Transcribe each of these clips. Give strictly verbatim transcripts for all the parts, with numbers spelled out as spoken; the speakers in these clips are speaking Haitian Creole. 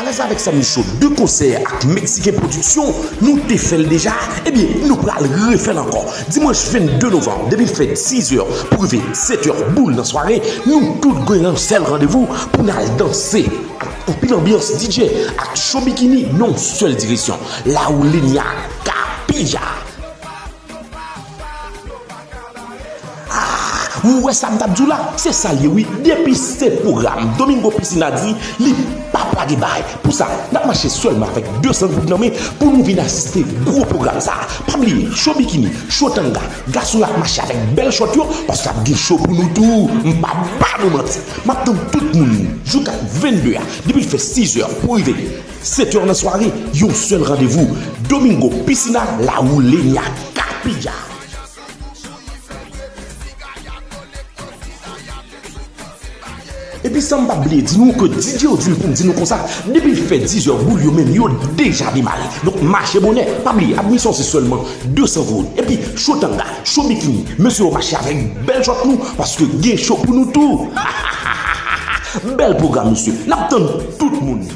Avèk Samy Show, de konsè ak Meksiken Pwodiksyon, nou te fè l deja, ebyen, nou pral refè l ankò. Dimanch vennde novanm, depi l fè dis è pou rive sèt è, boul nan sware, nou tout gen yon sèl randevou pou n al danse. Ak anpil anbyans D J, ak cho bikini nan yon sèl direksyon. Laoulenia Kapija. Ah, ou wè sa m t ap di w la? Se sa l ye wi. Depi se pwogram Domingo Piscina di, li p ap lage bay. Pou sa, n ap mache sèlman avèk de san goud nan men pou nou vin asiste gwo pwogram sa a. Pa bliye, cho bikini, cho tanga, gason yo ap mache avèk bèl chòt yo, paske ap gen cho pou nou tou. M p ap ba nou manti. M ap tann tout moun jouka vennde a, depi l fè sis è pou rive sèt è nan sware, yon sèl randevou, Domingo Piscina, Laoulenia Kapija. Epi sa m p ap bliye di nou ke D J yo di m pou m di nou konsa, depi l fè dis è, boul yo menm yo deja demare. Donk mache bonè, pa bliye, admisyon se sèlman de san goud. Epi cho tanga, cho bikini, mesye yo mache avèk bèl chòt nou, paske gen cho pou nou tou. Bèl pwogram, mesye. N ap tann tout moun.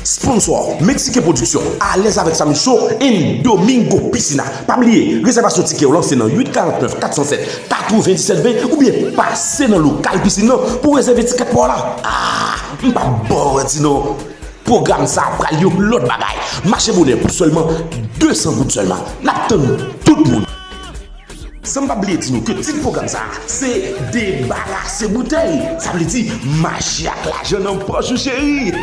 Sponsor, Mexique Production, alèz avèk Samy Show and Domingo Piscina. Pa bliye, rezèvasyon tikè yo lanse nan uit karant nèf kat san sèt katrevenndisèt ven oubyen pase nan lokal pisin nan pou rezève tikèt pa w la. Ah, m p ap ba w manti non. Pwogram sa a pral yon lòt bagay. Mache bonè pou sèlman de san goud sèlman. N ap tann tout moun. San m pa bliye di nou ke tit pwogram sa a se Debarase Boutèy. Sa vle di mache ak lajan nan pòch ou cheri.